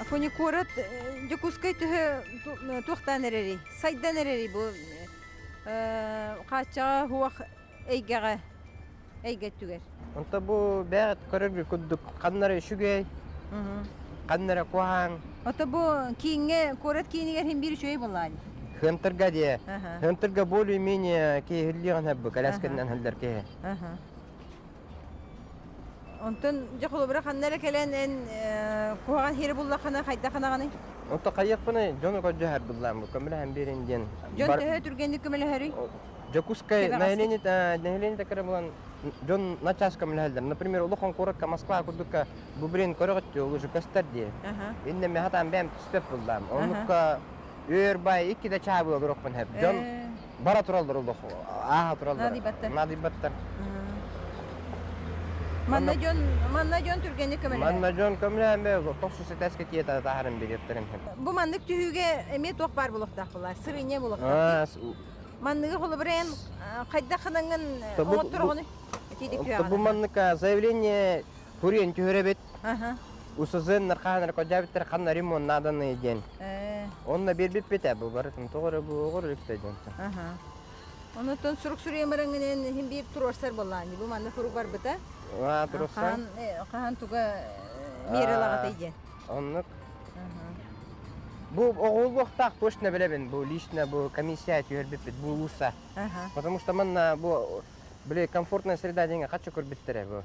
Афоня куорат Дьокуускай төһө туохтаан эрэрий? Сайдан эрэрий бу хааччаҕа хуох эйгэҕэ эйгэ өттүгэр? Онто бу бэҕэт көрөргө курдук ханнара үчүгэй, ханнара куһаҕан. Ото бу кииҥҥэ куорат киинигэр иһин биир үчүгэй буоллаҕа дии. Хынтырга диэ. Хынтырга более-менее киһиллиэҕин хэббы кэлэскэннэн хыллар киһи. Онтон дьэ холобура ханна эрэ кэлэн эн куһаҕан сири буллаххына хайдах анаҕыный? Онто хайыахпыный дьону көрдөһөр буллаам бу көмөлөһөн биэрин диэн. Дьон төһө түргэнник көмөлөһөрүй? Дьокуускай население население кыра булан дьон начаас көмөлөһөллөр. Например, улахан куоракка Москва курдукка бу блин көрөҕүт уже көстөр дии. Иннэ мен хатаан бэйэм түспэт буллаам. Оннукка өөр бай икки да чаа буолуохпун хэп. Дьон бара тураллар олох ааһа тураллар. Наадыйбаттар. Наадыйбаттар. Манна дьон манна дьон түргэнник көмөлөһөр. Манна дьон көмөлөһөн тохсус этээскэ тиэтэ таһарын бириэттэрин. Бу маннык түһүүгэ эмиэ туох баар буолуохтаах буолар? Сырыынньа буолуохтаах. Манныгы холобура эн хайдах ханангын оҥоттороҕуну? Бу маннык заявление Курьен түһэрэбит. УСЗ нархаанар кодьаабиттэр ханна ремонт нааданы диэн. Онно биэрбиппит ээ бу барытын тоҕо эрэ бу оҕор иликтэ диэн. Онотон сурук суруйан бараҥҥын иһин биир туруорсар буоллаҕын дии. Бу манна сурук барбыта. Аа, туруорсан. Хаһан туга миэрэ ылаҕатай диэн. Оннук. Бу оҕолуохтаах точно билэбин. Бу лично бу комиссия түһэрбиппит бу улууса. Потому что манна бу били комфортная среда диэҥҥэ хаччы көрбүттэрэ бу.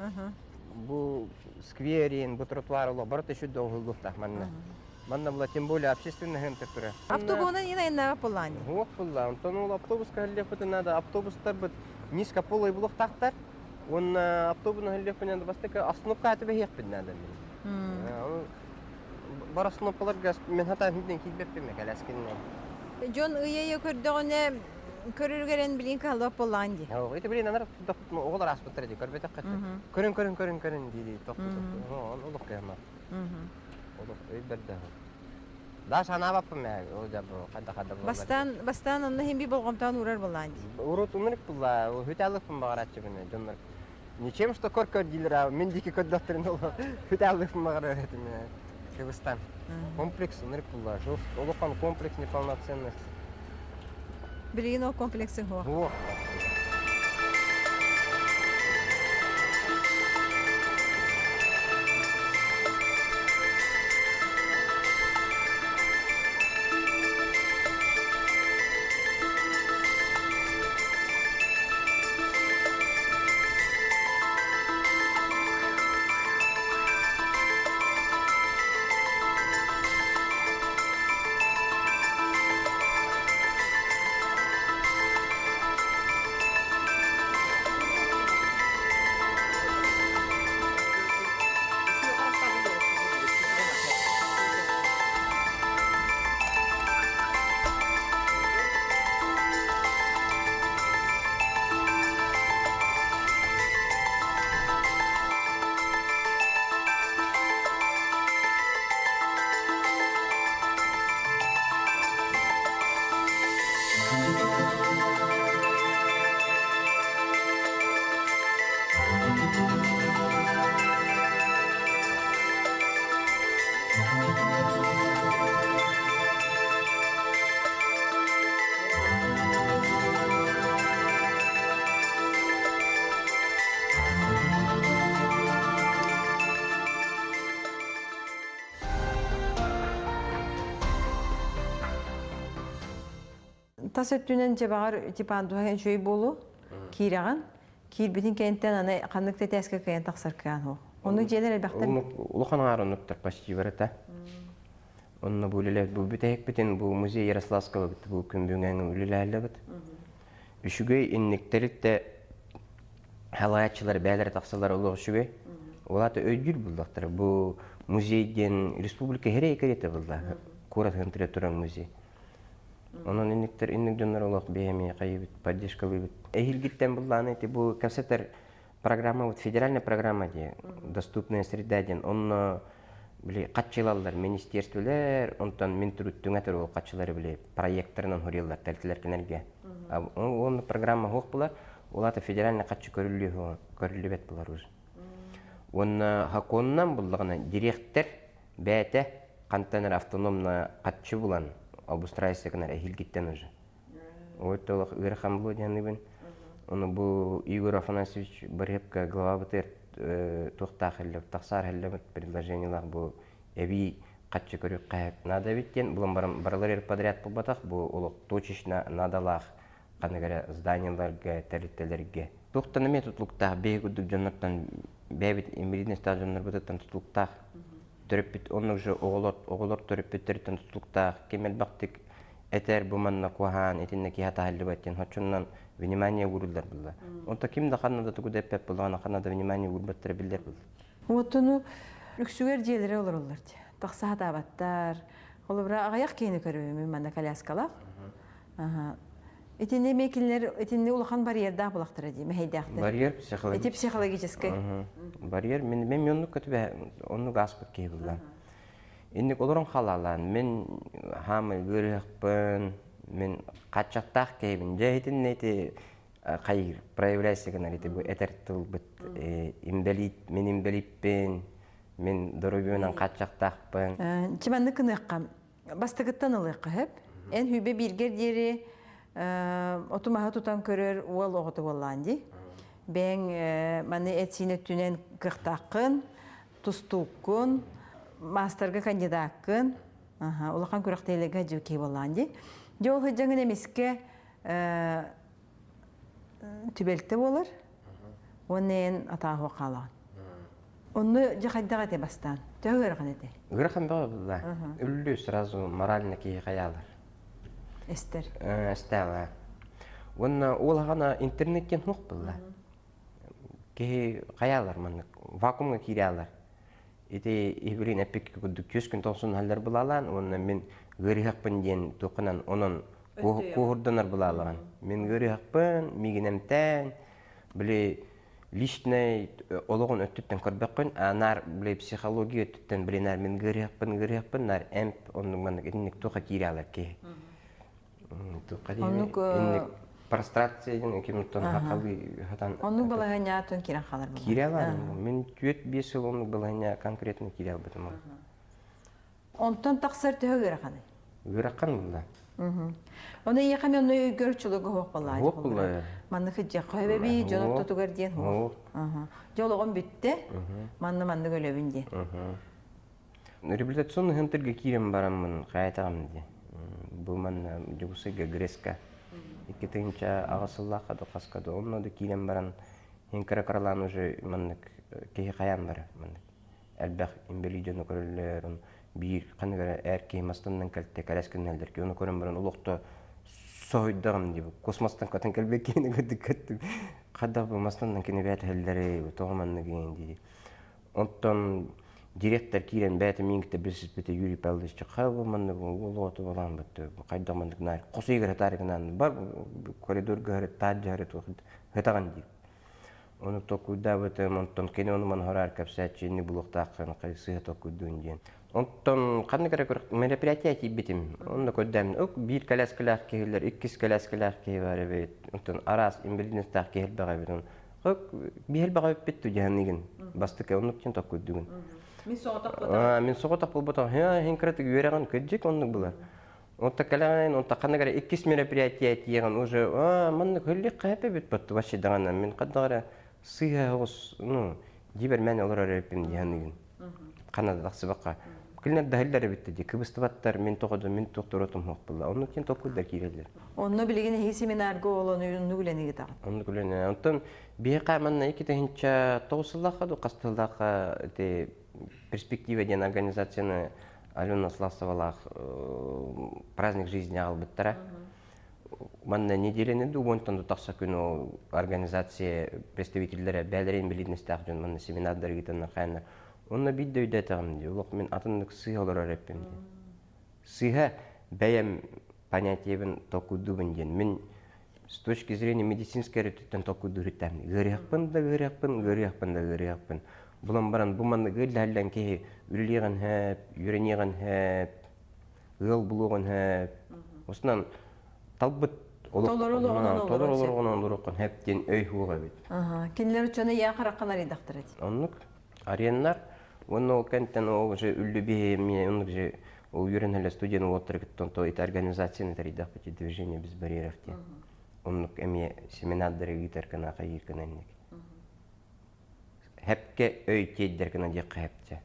Бу скверин, бу тротуар олох барыта үчүгэй оҕолуохтаах манна. Манна була тем более общественный хынтыр турар. Автобуһунан ин айаннаабат буоллаҕын дии. Уох булла. Онтон ол автобуска хэллиэхпитин надо. Автобустарбыт низкополый булуохтаахтар. Уонна автобуһунан хэллиэхпин надо бастакы остановка түбэһиэхпин надо мин. Бар остановкаларга мен хатаан хүнтэн киирбэппин мэ кэлэскиннэн. Дьон ый-ыйы көрдөҕүнэ көрөрүгэр эн билигин кыһаллыбат буоллаҕын дии. Ити билин анар оҕолор ааспыттар дии көрбөтөххө. Көрүн көрүн көрүн көрүн дии дии тохту тохту. Олох кыһама. Олох өйбөрдө. Да санаабаппын мэ ол дьабы хайда хайда буолар. Бастаан бастаан онно иһин би болҕомтоон уурар буоллаҕын дии. Урут умрик булла, хүтэлликпин баҕарааччыбын дьоннор. Ничем что көр көр дииллэр, а мин диэки көрдөхтөрүнэ ол хүтэлликпин баҕарар этим. Кыргызстан. Комплекс ынырык булла. Улахан комплекс неполноценность. Билигин ол комплексы суох. Суох. Тас өттүнэн дьэ баҕар типандуһа үчүгэй буолуо. Киирэҕин. Киирбитин кэнниттэн аны ханнык да этээскэ кыайан тахсар кыаан суох. Оннук дьиэлэр элбэхтэр. Улахан аҥаар оннуктар почти барыта. Онно бу үлэлээбит бу бүтэһикпитин бу музей Ярославского бу күн бүгүҥҥэ үлэлээбит. Үчүгэй инниктэриттэ халааччылар бээлэрэ тахсаллар олох үчүгэй. Ол аата өйдүүр буллахтара. Бу музей диэн республика хэрэй кэриэтэ булла. Куорат хантыра турар музей. Онон инниктер инник дьоннор олох биһэми хайыбыт поддержкалыыбыт. Эһилгиттэн буллааны ити бу кэпсэтэр программа вот федеральная программа диye доступная среда диэн онно били хаччылаллар министерстволар онтон мин түҥэтер ол хаччылары били проекттарынан хурияллар тэлтилер кинерге он программа хуох була ол ата федеральный хаччы көрүллү көрүллүбэт булар уже уонна хаконнан буллаҕына дириэктэр бээтэ. Хантан эрэ автономно хаччы булан обустраиваться гынар эһиилгиттэн уже. Вот олох ыарахан буолуо диэн Ону бу Игорь Афанасьевич Барыһыпка главабытыгар туохтаах эллэбит, тахсаар эллэбит предложениелаах бу эбии хаччы көрүөххэ наада эбит диэн булан баран барылар подряд буолбатах, бу олох точечно наадалаах ханнык эрэ зданиеларга, тэрилтэлэргэ. Туохтан эмиэ тутулуктаах, биһи курдук дьоннортон бэйэбит инвалидностаах дьоннорбутуттан тутулуктаах төрөппүт оннук же оҕолор оҕолор төрөппүттэриттэн тутулуктаах ким элбэхтик этэр бу манна куһаан итиннэ киһи атаһыллыбат диэн хоччуннан внимание ууруллар булла. Онто ким да ханна да тугу да эппэт буллаҕына ханна да внимание уурбаттара биллэр булла. Оттону үксүгэр дьиэлэрэ олороллор дии. Тахса сатаабаттар. Холобура аҕыйах киһини көрөбүн манна коляскалаах. Итинни эмиэ кинилэр итинни улахан барьердаах булахтара дии, мэһэйдээхтэр. Барьер психологический. Ити психологическай. Барьер мен мен оннук көтүбэ оннук ааспыт киһи булла. Инник олорон халалаан мен хаамай ыарыһахпын, мен хаччахтаах киһибин. Дьэ итиннэ ити хайыр проявляйся гынар ити бу этэр тылбыт инбэлиит мен инбэлииппин, мен доруобуйанан хаччахтаахпын. Чиманны кыныахха бастакыттан ылыахха сөп. Эн хүбэ бииргэр диэри оту-маһы тутан көрөр уол оҕото буоллаан дии. Бэйэҥ маны эт-сиин өттүнэн кыахтааххын, тустууккун, маастарга кандидаккын, улахан күрэхтэһиилэргэ сылдьыбыт киһи буоллаан дии. Дьэ ол сылдьаҥын эмискэ түбэлтэ буолар уонна эн атааһуох хаалаҕын. Онно дьэ хайдах этэ бастаан? Төһө ыарахан этэ? Ыарахан бөҕө буолла. Үллүү сразу морально киһи хайаалар. Эстер. Эстээҕэ. Уонна уолаҕана интернеттен хуох буолла. Киһи хайаалар маннык вакуумҥа киирээлэр. Ити Ивлин эппикки курдук түс күн тоҥсун булаалаан уонна мин ыарыһахпын диэн туоххунан онон куоһурданар булаалаҕын. Мин ыарыһахпын, миигин эмтээн, били личный олоҕун өттүттэн көрбөккүн, а наар били психология өттүттэн били наар мин ыарыһахпын, ыарыһахпын, наар эмп оннук маннык итинник туохха киирэ алар киһи. Туохха Оннук инник прострация диэн кимтон хахалыы хатан Оннук балаһыанньаатын киирэн хаалар буолла. Киирэ алаан. Мин 4-5 сыл оннук балаһыанньа конкретно киирэ албытым. Онтон тахсар төһө ыараханый? Ыарахан буолла. Оны ийэхэ мен онно өйгөр чулуга хуох буолла. Хуох буолла. Манны хыджа хойбеби дьон ортотугар диэн хуох. Дьолоҕум бүттэ. Манны маннык өлөбүн диэн. Реабилитационный центрга киирэн бараммын хайатаҕым дии. Бу манна Дьокуускайга Греска 2008 сыллаахха да хаска да онно да киирэн баран иһин кыра кыралаан уже маннык киһи хайаан барар маннык элбэх инбэлиит дьону көрөллөр он биир ханнык эрэ эр киһи мастанан кэлтэ кэлэс гынналлар ки ону көрөн баран олохто соһуйдаҕым дии космостан көтөн кэлбит киһини көрдүк көттүм хайдах бу мастанан кини бэйэтэ иһэллэрий тоҕо маннык диэн дии Оттон директор киирэн бэйэтэ миигиттэ билсиспитэ Юрий Павлович хаа маннык уолуоту балаан бытты хайдах маннык наар хос ыйыгар хатаарыгынан бар коридорга хары таат дьаһары хытаҕын диир. Ону токуйдаабытым, онтон кини ону маны хораар кэпсээччини булуохтааххын сыһа токуйдуун диэн. Онтон ханнык эрэ мероприятие тиийбитим. Онно көрдөм, ок биир кэлээскэлээх киһилэр, иккис кэлээскэлээх киһи бар эбит. Онтон араас инвалидностаах киһи элбэх эбит. Биһэл баҕа өппүт түдьэһэныгын бастакы оннук тин токкуйдугун. Мин соҕотох буолбатах. Мин соҕотох буолбатах. Хин кыратык үөрэҕин кырдьык оннук булар. Онта кэлэҕин, онта ханнык эрэ иккис мероприятие тиэҕин уже аа маннык хөллүк хаһапа бүт баттı вообще даҕаны мин хаддах эрэ сыыһа оҕус ну дибер мен олорор эбиппин диһаныгын. Хана да тахсыбакка. Килинер даһыллар эбитте ди кыбыстыбаттар мин тоҕодо мин тохторотум хуох булла. Оннук тин токкуйдар киирэллэр. Онно билигин эһиги семинарга олону оннук үлэни ыытаҕыт. Оннук үлэни. Онтон биһиэхэ манна 2009 сыллаахха ду хас сыллаахха ити перспектива диэн организацияны Алена Сласовалаах праздник жизни аҕалбыттара. Манна неделяны ду уонтан ду тахса күн ол организация представителлэрэ бээлэрин билииннэстээх дьон манна семинардар ыытаннар хайаннар. Онно биир да өйдөөтөҕүм дии. Олох мин атыннык сыыһа олорор эппим дии. Сыыһа бэйэм понятиебын толкуйдуубун диэн. Мин с точки зрения медицинской өрүттүттэн толкуйдуур үттэм. Ыарыһахпын да ыарыһахпын, ыарыһахпын да ыарыһахпын. Булан баран бу маннык ыаллаһаллан киһи үлэлиэҕин сөп, үөрэниэҕин сөп, ыал булуоҕун сөп. Осунан талбыт Толору олоҕунан толору олоҕунан олоруоххун сөп диэн өй хуох эбит. Кинилэр учуона ийэ хараххын арыйдахтара дии. Оннук. Ареннар. Уонна ол кэнтэн ол уже үллүбиһи эмиэ оннук же ол үөрэнэлэ студент уолаттары кытта онто ити организацияны тэрийдэхпит движение без барьеров диэн. Оннук эмиэ семинардары ыытар гына хайыыр гына инник. Хэпке өй тиэйдэр гына диэххэ хэпчэ.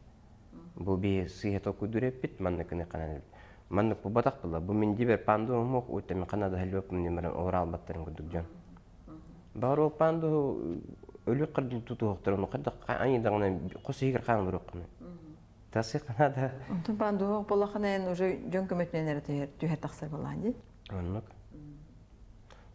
Бу биһи сыыһа толкуйдуур эппит маннык гына ханан маннык бу батах була. Бу мин дибер панду мох уттами хана да хэлбэппин немерен олор албаттарын курдук дьон. Баар ол панду өлүк кырдын тутуохтарын хайдах айдаҕына хос иһигэр хаан олоруоххуна. Тасы ханада. Онтон пандуһуох буоллахына эн уже дьон көмөтүнэн эрэ түһэр тахсар буоллаан дии. Оннук.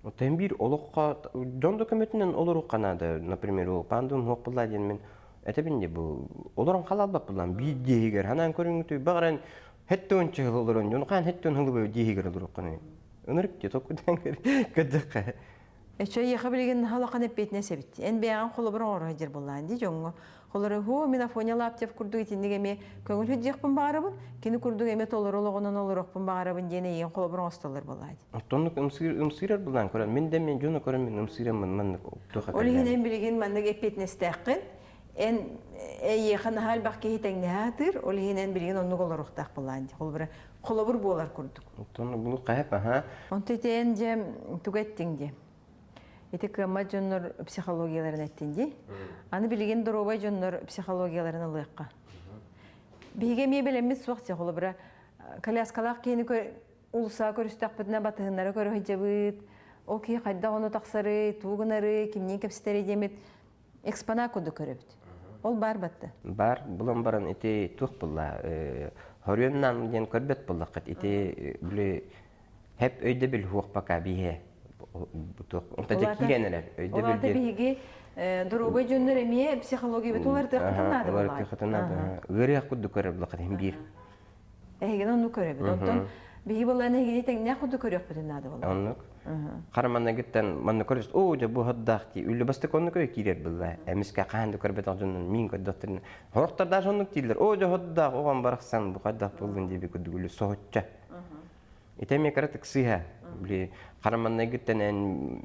Оттон биир олоххо дьон да көмөтүнэн олоруохха наада. Например, ол пандум хуох буолла диэн мин этэбин де бу олорон халалбат буллам биир диэһигэр ханаан көрүҥүтүй баҕаран хеттон чыгыл олорон дьон хаан хеттон хылыбы диэһигэр олоруоххуна. Ынырык те токудан көрдөххө. Эчэ эйиэхэ билигин наһаа улахан эппиэтинэс эбит. Эн бэйэҕин холобур оҥоро сылдьар буоллаҕын дии дьоҥҥо. Холоро һуу мин Афоня Лаптев курдук итинник эмиэ көҥүл сылдьыахпын баҕарабын, кини курдук эмиэ толору олоҕунан олоруохпун баҕарабын диэн эйигин холобур оҥостоллор буоллаҕа дии. Оттоннук ымсыыр ымсыырар булан көрөн мин да мен дьону көрөн мин ымсыыраммын маннык туха Ол иһин эн билигин маннык эппиэтинэстээххин, эн эйиэхэ наһаа элбэх киһи тэҥнэһэ сатыыр, ол иһин эн билигин оннук олоруохтаах буоллаҕын дии. Холобура холобур буолар курдук. Оттон бу хайап аха. Онто ити эн дьэ тугу эттиҥ дии? Ити кыаммат дьоннор психологияларын эттин дии. Аны билигин доруобай дьоннор психологияларын ылыахха. Биһиги эмиэ бэлэммит суох дии, холобура коляскалаах киһини уулуссаҕа көрүстэхпитинэ батыһыннара көрө сылдьабыт. Ол киһи хайдах ону тахсарый, тугу гынарый, кимниин кэпсэтэрий диэммит экспонат курдук көрөбүт. Ол баар батта. Бар, булан баран ити туох булла, хоруйуннан диэн көрбөт буллаххыт. Ити били хеп өйдөбүл хуох пока биһе. Онта дьэ киирэн эрэр өйдөбүл. Ол аата биһиги доруобай дьоннор эмиэ психологиябыт уларытыахпытын наада буоллаҕа. Уларытыахпытын наада. Ыарыах курдук көрөр буллаххыт иһин биир. Эһигини оннук көрөбүт. Онтон биһиги буоллаан эһигини тэҥнээх курдук көрүөхпүтүн наада буолла. Оннук. Хара маннагыттан манна көрөс, оо дьэ бу ходдаах дии. Үллэ бастык оннук өй киирэр булла. Эмискэ хаан да көрбөтөх дьоннун мин көрдөхтөрүнэ. Хорохтор даже оннук дииллэр. Оо дьэ ходдаах оҕом барахсан бу хайдах буоллун диэби курдук үллэ соһучча. Ити эмиэ кыратык сыыһа. Били хара маннайгыттан эн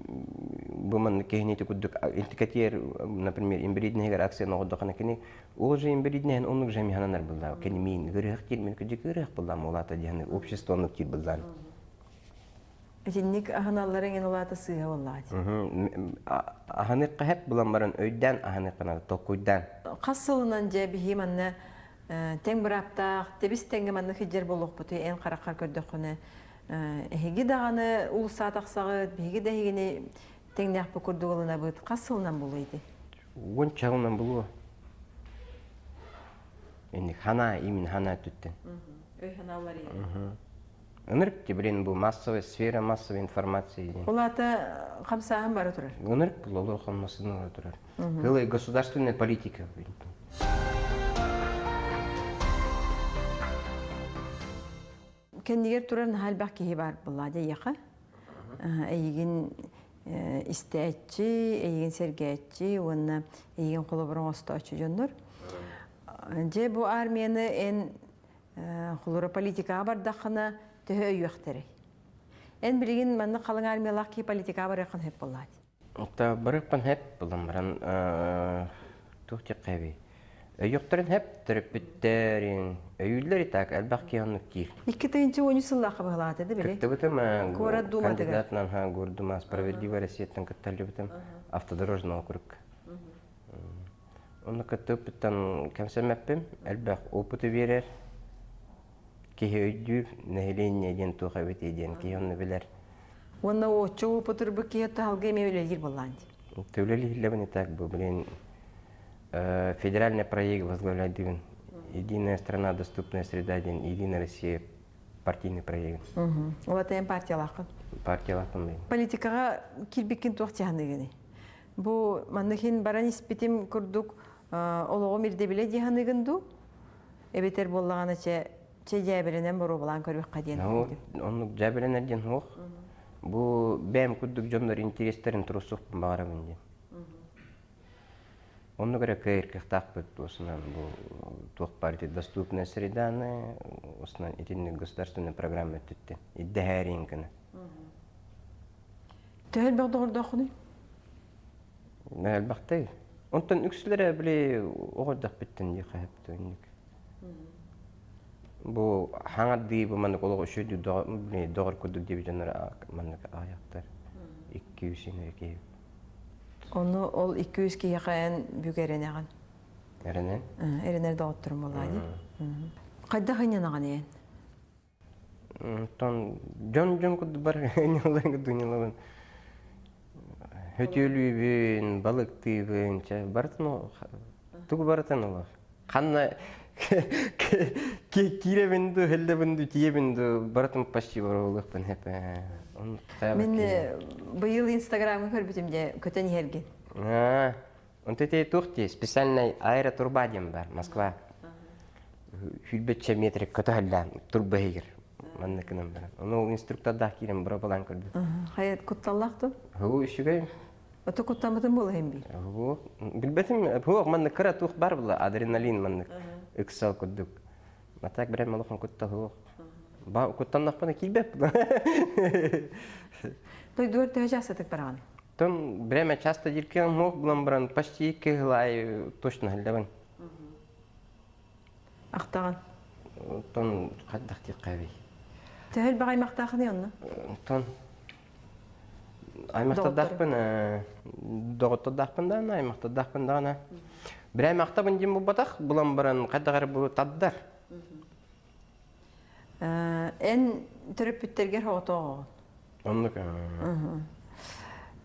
бу маннык киһини курдук интикатиер, например, инбриднэһигэр акция оҥордоххуна кини ол же инбриднэһин оннук же михананар буллаа. Кини миин ырыах диир, мин күдьүк ырыах буллаам улаата диэн общество оннук диир буллаан. Итинник аһыналларыҥ эн улаата сыыһа буоллаҕа Аһыныахха хэп булан баран өйдөөн аһыныахха наада, толкуйдаан. Хас сылынан дьэ биһи манна тэҥ бырааптаах, тэбис тэҥҥэ маннык сылдьар буолуохпутуй эн хараххар көрдөххүнэ эһиги даҕаны уулусса тахсаҕыт, биһиги да эһигини тэҥнээхпит курдук ылынабыт. Хас сылынан булуо ити? Уон чаҕынан булуо. Инник хана, именно хана түттен. Өй ханаалар Ынырык блин, бу массовая сфера массовой информации диэн. Ол аата хамсааһын бара турар. Ынырык бұл олор хамсааһын бара турар. Кылы государственная политика. Кэннигэр турар наһаа элбэх киһи баар буолла дьэ Эйигин истээччи, эйигин сэргээччи уонна эйигин холобур оҥостооччу дьоннор. Дьэ бу армияны эн холура политикаҕа бардаххына төһө өйүөхтэрэй? Эн билигин маннык халыҥ армиялаах киһи политикаҕа барыаххын сөп буоллаат? Та барыахпын сөп булан баран туох диэххэ Өйүөхтэрин сөп төрөппүттэрин өйүүллэр итак элбэх киһи оннук диир. 2013 сыллаахха быһылаата да били? Кыттыбытым Куорат Думатыгар. Кандидатынан ха Гордума Справедливая Россияттан кытталлыбытым автодорожный округ. Онно кыттыыппыттан кэмсэммэппин, элбэх опыты биэрэр, киһи өйдүүр, нэһилиэнньэ диэн туох эбитий диэн киһи онно билэр. Уонна оччо опытырбыт киһи таһалга эмиэ үлэлиир буоллаан дии. Үлэлииллэбин итак бу, блин, федеральный проект возглавляет Единая страна, доступная среда диэн Единая Россия партийный проект. Ол эн партиялааххын? Партиялаахпын мен. Политикаҕа киирбиккин туох дьаһаныгыный? Бу манныхин баран испитим курдук олоҕум ирдэбилэ дии саныыгын дуу? Эбэтэр буоллаҕына чэ чэ дьээбэлэнэн боруобалаан көрүөххэ диэн. Оннук дьээбэлэнэр диэн суох. Бу бэйэм курдук дьоннор интэриэстэрин туруорсуохпун баҕарабын диэн. Оннук эрэ кыайар кыахтаахпыт осунан бу туох баар ити доступная среданы осунан итинник государственная программа өттүттэн ирдэһээриин гына. Төһө элбэх доҕордооххунуй? Элбэхтэй. Онтон үксүлэрэ били оҕо эрдэхпиттэн диэххэ сөптөөннүк. Бу хаҥардыы бу маннык олох үчүгэй доҕор курдук диэбит дьоннор маннык аҕыйахтар. 200 эрэ киһи. Ону ол 200 киһиэхэ эн бүк эрэнэҕин. Эрэнэн? Эрэнэр доҕотторум буоллаа дии. Хайдах ынньанаҕын эн? Онтон дьон-дьон курдук бар ынньалларын курдук ынньалабын. Хөтүөлүүбүн, балыктыыбын, чэ барытын тугу барытын олох. Ханна киирэбин ду, хеллебин ду, тиийэбин ду, барытын почти барылыахпын хэп. Мин быйыл инстаграмҥа көрбүтүм дьэ көтөн иһэргин. Онто ити туох дии, специальный аэротурба диэн бар, Москва. Сүүрбэччэ метр көтөһөллөөн турба иһигэр. Маннык гынан баран. Ону инструктордаах киирэн бырабылаан көрдүм. Хайа кутталлаах ту? Һуу, үчүгэй. Ото куттаммытын буола иһин бии. Һуу, билбэтим, һуу, маннык кыра туох бар була, адреналин маннык ыксал курдук. А так бирем олохон куттал суох. Ба куттаннахпына киирбэп. Дойдугар төһө чаастатык бараҕын? Тон время часто диркен мог булан баран почти кыһылай точно хыллабын. Ахтаҕын. Тон хайдах диэххэ Төһө элбэх аймахтаахыный онно? Тон аймахтардаахпын доҕоттордаахпын даҕаны аймахтардаахпын даҕаны Бирэм ахтабын диэн булбатах булан баран хайдах эрэ бу тардар. Эн төрөппүттэргэр оҕотооҕоҕун? Оннук.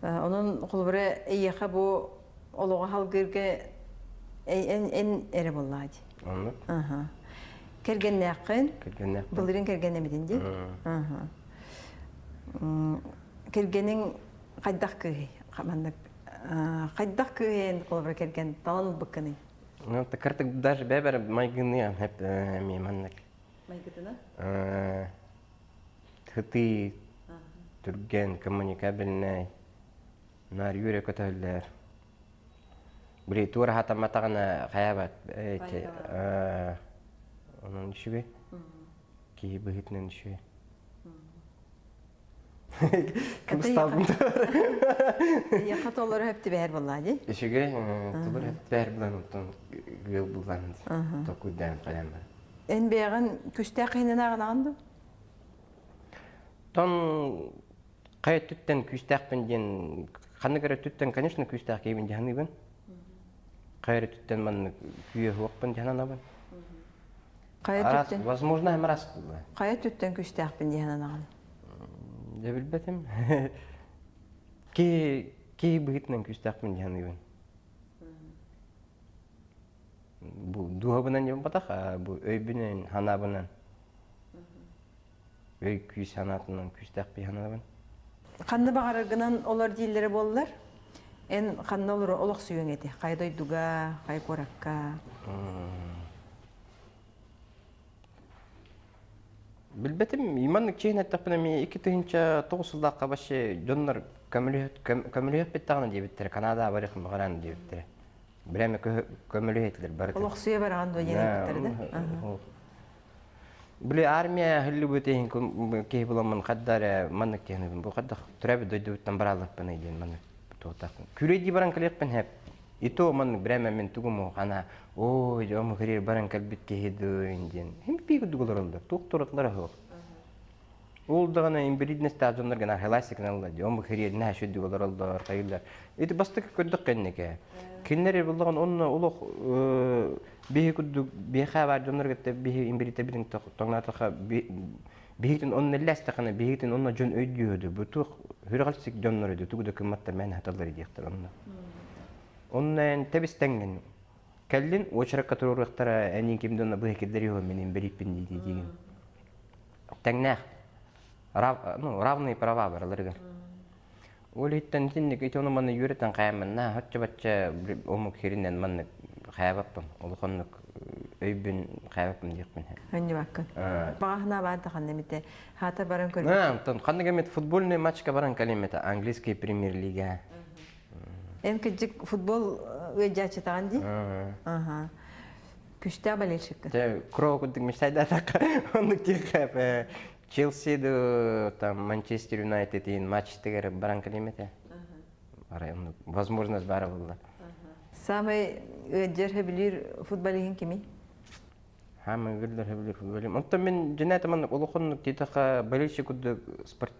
Онон холобура эйиэхэ бу олоҕу халгыырга эн эн эрэ буоллаа дии. Оннук. Кэргэннээххин? Кэргэннээхпин. Былырыын кэргэннэммитин дии? Кэргэниҥ хайдах кыыһый? Маннык хайдах кыыһый эн холобура кэргэн талан ылбыккыный? Ну, кыртык даже бэбэр майгыны эми маннык. Майгытына? Хытыы, түргэн, коммуникабельнай, наар үөрэ көтөллөр. Били туора хатамматаҕына хайаабат онон үчүгэй. Киһи быһыытынан үчүгэй. Кыбысталбын Эйиэхэ толору хөптүбэһэр буоллаа дии. Үчүгэй, толору хөптүбэһэр булан оттон ыал булан токуйдаан хайаан бар. Эн бэйэҕин күстээх киһинэн ааҕынаҕын дуу? Тон хайа өттүттэн күүстээхпин диэн ханнык эрэ өттүттэн, конечно, күүстээх киһибин дии саныыбын. Хайа эрэ өттүттэн маннык күүһэ суохпун дии сананабын. Хайа өттүттэн? Возможно, раз Хайа өттүттэн күүстээхпин дии сананаҕын? Дьэ билбэтим. Киһи киһи быһыытынан күүстээхпин дии саныыбын. Бу дууһабынан диэн бу өйбүнэн, санаабынан. Өй күүс санаатынан күүстээх дии санаабын. Ханна баҕараргынан олор дииллэрэ буоллар, эн ханна олоро олохсуйуоҥ эти? Хайа дойдуга, хайа куоракка? Билбэтим, маннык чиһин эттэхпинэ эмиэ 2009 сыллаахха вообще дьоннор көмөлөһүөхпүт даҕаны диэбиттэрэ, Канадаҕа барыахын баҕаран диэбиттэрэ. Бирэме көмөлөһө этилэр барытын. Олохсуйа бараҕын дуо диэн ыйбыттара да? Били армия хыллыбыт иһин киһи буламмын хадда эрэ маннык диэн бу хадда төрөөбүт дойдубуттан барааллахпыный диэн маннык туохтаахпын. Күрэй баран кэлиэхпин хэп. И то маннык бирэме мин тугум хана ой дьом хирир баран кэлбит киһи дуу диэн. Хим пиик дугуларыллар туох туратлара суох. Ол даҕаны инвалидностаах дьоннор гына хиласикналла дии, омук хириэринэ сүрдүк олороллор, хайыыллар. Ити бастакы көрдөх кэннике. Кинилэр буллаҕын онно олох биһи курдук биһиэхэ баар дьоннор кытта биһи инвалидтэрбитин тоҥнаатахха биһигитин онно иллээстэххинэ биһигитин онно дьон өйдүүһүдү бу туох сүрэҕэлсик дьоннор өйдүү тугу да кымматтар мээнэ хаталлар диэхтэр онно. Онно эн тэбис-тэҥҥин кэллин уочаракка туруоруохтара эниин ким да онно быһа киллэриэҕин мин инбэлииппин дии диигин. Тэҥнээх ну, равные права барыларыгар. Ол иһиттэн итинник ити ону манна үөрэтэн хаайаммын оччо-бачча омук сиринэн маннык хаайбаппын. Улаханнык өйбүн хаайбаппын диэхпин. Өнньүбаккын. Баҕаһына баар да ханна эмите хаата баран көрбүт. Антон ханнык эмит футбольный матчка баран кэлим этэ английский премьер-лига. Эн кырдьык футбол ыалдьааччытаҕын дии? Аха. Күстээх болельщиккын. Дьэ, кроу курдук мечтайдаатахха оннук диэххэ Челси ду там Манчестер Юнайтед матчтыгар баран кэлиэм этэ. Арай оннук возможность баара буолла. Саамай ыалдьар сөбүлүүр футболиһын кимий? Хаамай ыалдьар сөбүлүүр футболиһым. Онтон мин дьинээтэ маннык улаханнык диэтэххэ болельщик курдук спорт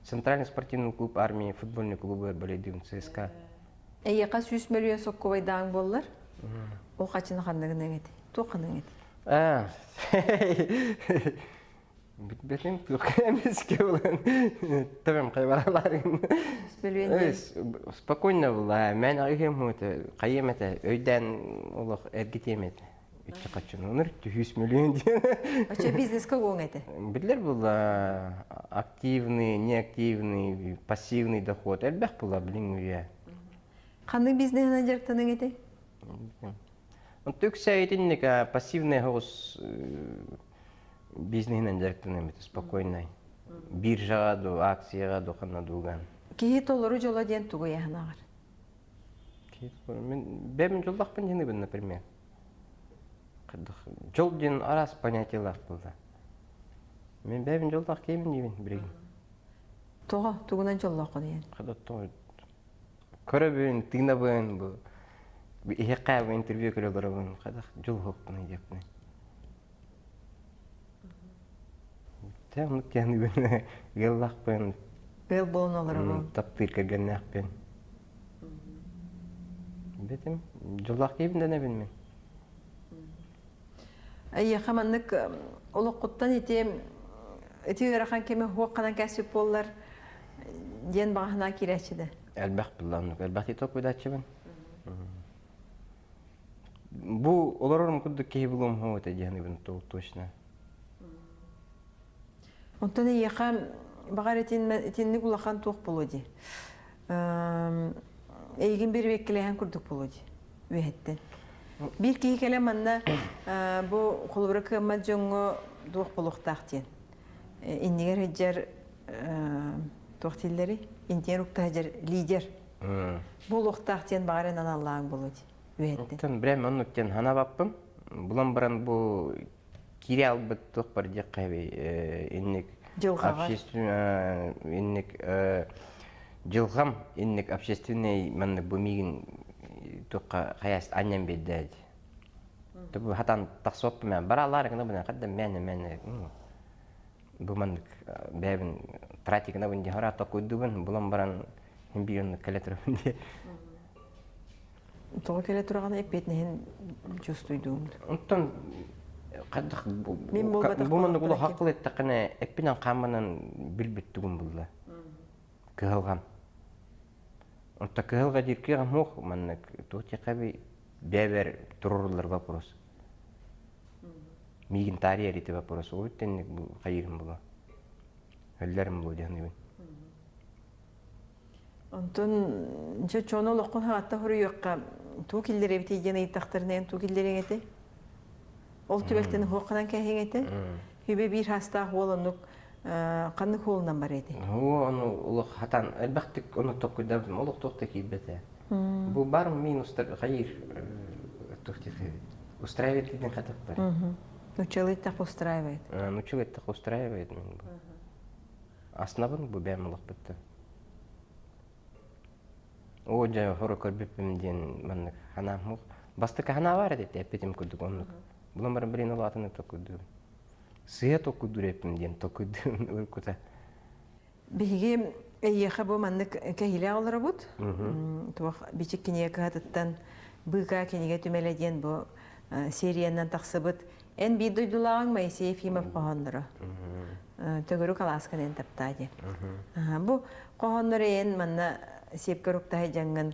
Центральный спортивный клуб армии футбольный клубугар болейдыыбын ЦСКА. Эйиэхэ 100 мөлүйүөн соккубайдааҥ буоллар, ол хачыны ханныгын эти? Туох ханныгын эти? Аа. Бүтбэтим туох эмискэ булан төбөм хайбараларын. Спокойно була. Мен айым это хайым это өйден олох эргитиэм этэ. Үччэ каччыны онор 100 миллион диэн. Очо бизнеске уоҥ этэ. Билер була активный, неактивный, пассивный доход элбэх була билин үйэ. Ханнык бизнеһинэн дьарыктаныҥ этэй? Онто үксэ итинник пассивный соҕус бизнеһинэн дьарыктаныам этэ спокойнай. Биржаҕа ду, акцияҕа ду ханна дууган. Киһи толору дьоло диэн тугу ыйаһынаҕар? Киһи мен бэйэм дьоллоохпун диэн например. Дьол диэн араас понятиелаах буолла. Мен бэйэм дьоллоох киһибин диибин билигин. Тоҕо? Тугунан дьоллооххун ийэн? Көрөбүн, тыынабын, бу иһэххэ бу интервью көрө олоробун, хайдах дьолуһуохпунуй диэппин. Тэ оннук диэн ыаллаахпын. Ыал буолан олоробун. Таптыыр кэргэннээхпин. Бэтим, дьоллоох киһибин дэнэбин мин. Эйиэхэ маннык олоххуттан ити ити ыарахан кэми хуох ханан кээспит буоллар диэн баҕаһынаа киирээччи да. Элбэх булла оннук. Элбэх титок выдаччыбын. Бу олорорум курдук киһи булуом хоу этэ диэн точно. Онтон эйиэхэ баҕар итинник улахан туох буолуо дии. Эйигин бирибиэккэлэһэн курдук буолуо дии үөһэттэн. Биир киһи кэлэн манна бу холобура кыаммат дьоҥҥо туох буолуохтаах диэн. Иннигэр сылдьар туох дииллэрий? Интиэн укта сылдьар лидер буолуохтаах диэн баҕар эн аналлааҥ буолуо дии үөһэттэн. Оттон брэм оннук диэн санаабаппын. Булан баран бу киирэ албыт туох бар диэххэ инник дьылҕаҕар инник дьылҕам инник общественный маннык бу миигин туохха хайаас анньан биэрдэ бу хатан тахсыбаппын мен бараалаары гына бына хадда мээнэ мээнэ бу маннык бэйэбин тратигынабын дии хара токуйдубун булан баран хин биир оннук кэлэ турабын дии. Тоҕо кэлэ тураҕына эппиэтинэһин чувствуйдуум. Онтон хайдах бу маннык улахан хакыл эттэххинэ эппинэн хаамманан билбит тугум булла. Кыһалҕам. Онто кыһалҕа диир кыаҕым суох маннык туох диэххэ бэйэбэр туруруллар вопрос. Миигин таарыйар ити вопрос. Ол тэнник бу хайыырым була. Өллөрүм була диэн Онтон дьэ чону олоххун хаҕатта хоруйуохха туу киллэрэбитий диэн ыйыттахтарына эн туу киллэриэҥ этэй? Ол түбэлтэни хуохханан кээһиэҥ этэй? Хүбэ биир хаастаах уол оннук ханнык уолунан бар этэй? Оо, ону олох хатан элбэхтик ону токкуйдабытым олох туох да киирбэтэ. Бу бар минустар хайыр туох устраивает диэн хатап бар. Нуччалыы так устраивает. Нуччалыы так устраивает мен бу. Аснабын бу бэйэм олохпуттан. Оо дьэ хоро көрбүппүм диэн маннык ханаам бастакы ханаа баар этэ эппитим курдук оннук. Булан баран билин ол атыны токуйдуум. Сыа токуйдуур эппим диэн токуйдуум уруккута. Биһиги эйиэхэ бу маннык кэһиилээх олоробут. Туох бичик кинигэ кыһатыттан Быыкаа кинигэ түмэлэ диэн бу сериянан тахсыбыт Эн биир дойдулааҕыҥ Моисей Ефимов хоһоонноро. Төгүрүк алааскан эн таптаа диэн. Бу хоһооннор эн манна сиэпкэ уруктаһай дьаҥҥын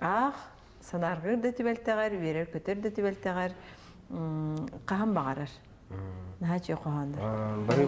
аах, санааргыыр да түбэлтэҕэр, үөрэр-көтөр да түбэлтэҕэр хаһан баҕарар. Наһаа үчүгэй хоһооннор. Бары